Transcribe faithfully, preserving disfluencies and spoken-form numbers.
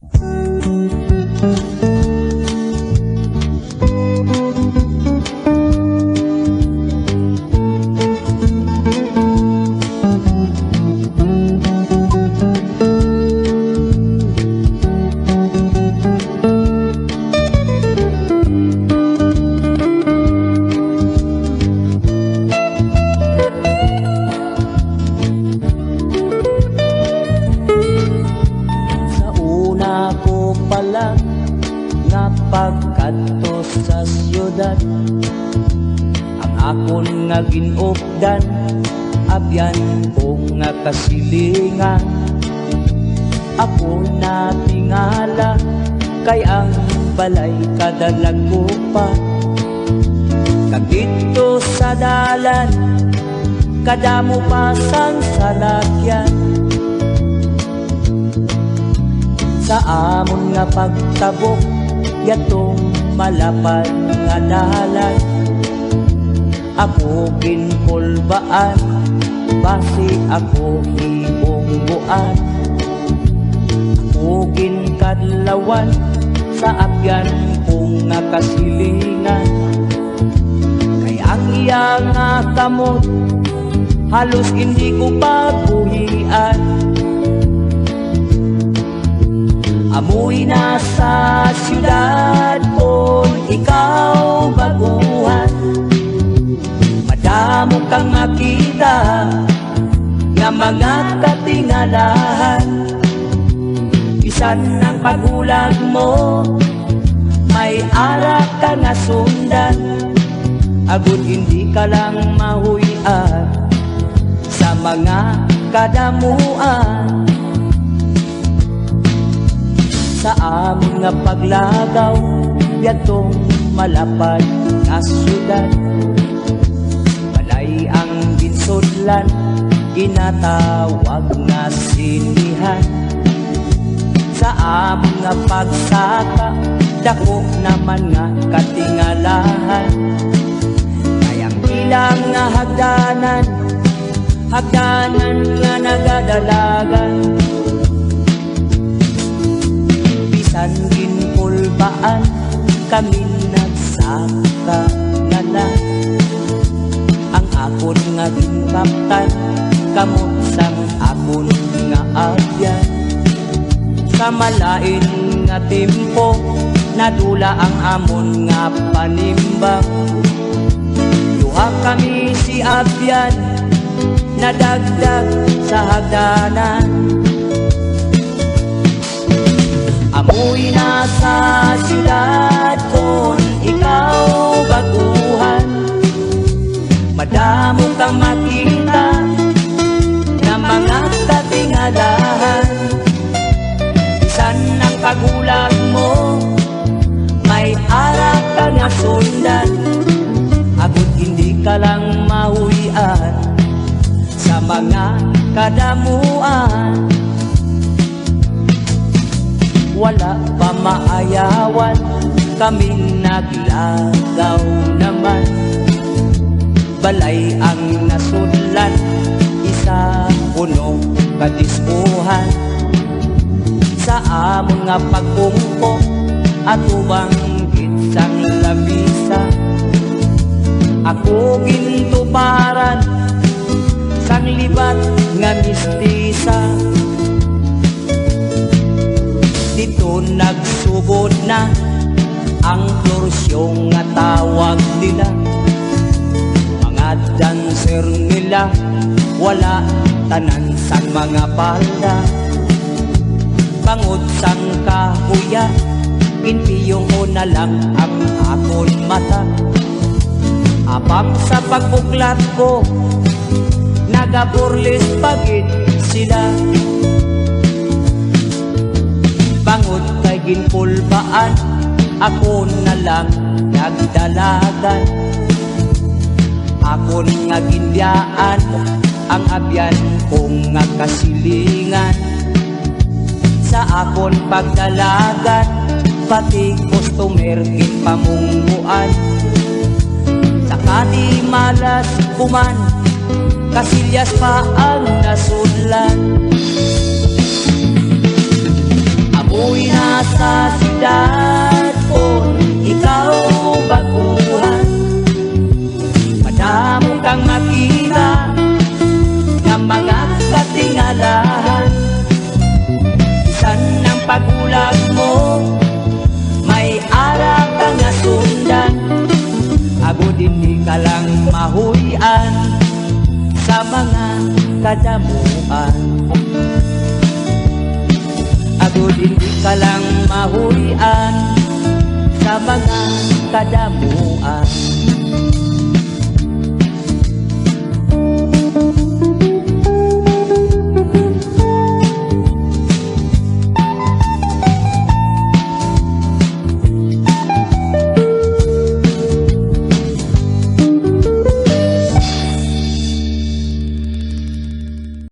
Sa una ko pa lang nga pagkadto sa siyudad, ang akon nga gin-updan, abyan ko nga kasilingan. Ako natingala kay ang balay kadalago pa. Kag didto sa dalan, kadamo pa sang salakyan. Sa amon nga pagtabok yatong malapad nga dalan, ako ginkulbaan, basi ako hibungguan. Ako ginkadlawan sa abyan ko nga kasilingan. Kay ang iya nga kamot halos indi ko pabuhian. Amoy na sa siyudad kon ikaw baguhan, madamo kang makita nga mga katingalahan. Bisan ang paghulag mo, may ara ka nga sundan, agud hindi ka lang mahuy-an sa mga kadamuan. Sa amon nga paglagaw yatong malapad nga siyudad, balay ang ginsudlan, ginatawag nga sinihan. Sa amon nga pagsaka, dako naman nga katingalahan. Kay ang ilang nga hagdanan, hagdanan nga nagadalagan. Bisan ginkulbaan, kami nagsaka na lang. Ang akon nga ginkaptan, kamot sang akon nga abyan. Sa malain nga timpo, nadula ang amon nga panimbang. Duha kami si abyan, nadagdag sa hagdanan. Amoy na sa siyudad kon ikaw baguhan, madamo kang makita nga mga katingalahan. Bisan ang paghulag mo, may ara ka nga sundan, agud hindi ka lang mahuy-an sa mga kadamuan. Wala pa maayawan, kami naglagaw naman. Balay ang nasudlan, isa puno ka dispuhan. Sa amon nga pagpungko, atubang gid sang lamisa, ako gintuparan sang libat nga mistisa. Didto nagsugod na ang florsyo nga tawag nila. Mga dancer nila, wala tanan sang mga palda. Bangod sang kahuya, ginpiyong ko na lang ang akon mata. Apang sa pagbuklat ko, nagaburlis pa gid sila. Bangod kay ginpulbaan, ako na lang nagdalagan. Akon nga ginbiyaan ang abyan ko nga kasilingan. Sa akon pagdalagan, pati customer ginpamungguan. Sa kadi malas human, kasilyas pa ang nasudlan. Amoy na Sa siyudad kon ikaw baguhan, madamo kang makita nga mga katingalahan. Bisan ang paghulag mo, may ara ka nga sundan. Agod hindi ka lang mahuy-an sa mga kadamuan. Agod hindi ka lang mahuy-an sa mga kadamuan.